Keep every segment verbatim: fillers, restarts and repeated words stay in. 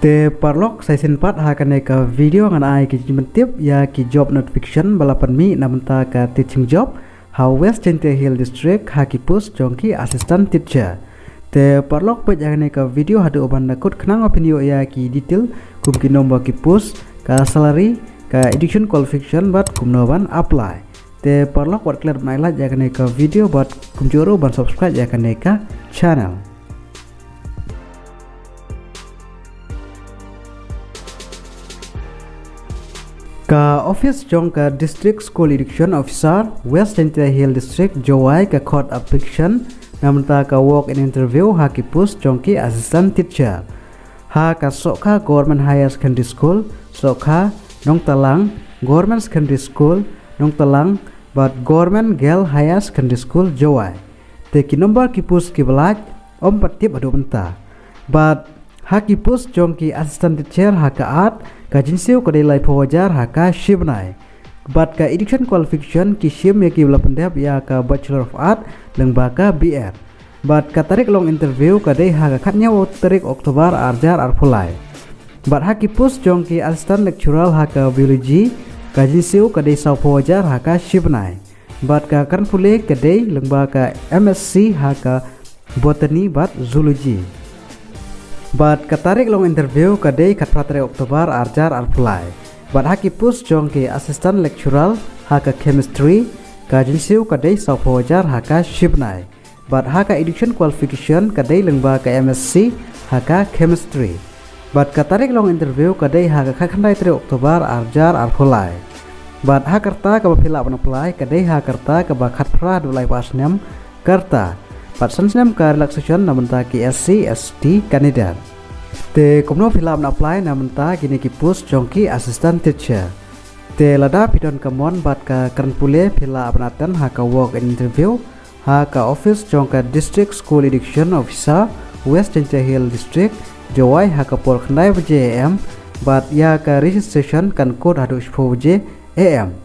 Te paralok, sa shisien pat ha kane ka video ngan ai ki jingpyntip ïa ki job notification ba la pynmih na bynta ka teaching job ha West Jaintia Hills District ha ki post jong ki assistant teacher. Te paralok, peit ïa kane ka video haduh ban da kut khnang ba phin ïoh ïa ki detail kum ki nombor ki post, ka salary, ka education qualification bad kumno ban apply. Te paralok, wat klet ban ai like ïa kane ka video bad kumjuh ruh ban subscribe ïa kane ka channel. Ka office jong ka District School Education Officer, West Jaintia Hills District, Jowai, ka khot application na bynta ka walk-in interview ha ki post jong ki assistant teacher ha ka Sohkha Government Higher Secondary School, Sohkha, Nongtalang Government Secondary School, Nongtalang, bad Government Girl Higher Secondary School, Jowai. Te ki nombor ki post kiba lait ym pat tip haduh mynta. Bad ha ki post jong ki assistant teacher ha ka Art, ka jingsiew ka dei laiphew hajar ha ka shibnai. Bad ka education qualification ki shim ïa kiba la pyndep ïa ka Bachelor of Art lyngba ka B.Ed. Bad ka tarik long interview ka dei ha ka khathynñiew tarik October arhajar arphew lai. Bad ha ki post jong ki assistant lecturer ha ka Biology, ka jingsiew ka dei sawphew hajar ha ka shibnai. Bad ka kren pule ka dei lyngba ka M.Sc ha ka Botany bad Zoology. Bad ka tarik long interview ka dei khatphra tarik October arhajar arphew lai. Bad ha ki post jong ki assistant lecturer ha ka Chemistry, ka jingsiew ka dei sawphew hajar ha ka shibnai. Bad ha ka education qualification ka dei lyngba ka M.Sc ha ka Chemistry. Bad ka tarik long interview ka dei ha ka khatkhyndai tarik October arhajar arphew lai. Bad ha ka rta kaba phi lah ban apply ka dei ha ka rta kaba khatphra haduh laiphew snem ka rta. Bad san snem ka relaxation na bynta ki S C S T candidate. Te kumno phi lah ban apply na bynta kine ki post jong ki assistant teacher? Te lada phi don ka mon bad ka kren pule, phi lah ban attend ha ka walk-in interview ha ka office jong ka District School Education Officer, West Jaintia Hills District, Jowai, ha ka por khyndai baje A.M. Bad ïa ka registration kan kut haduh shiphew baje A.M.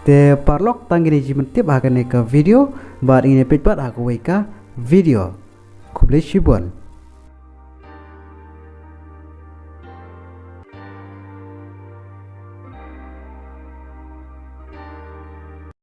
Te paralok, tang kine ki jingpyntip ha kane ka video, bad ngin ïa peit pat ha kawei ka video. Khublei shibun.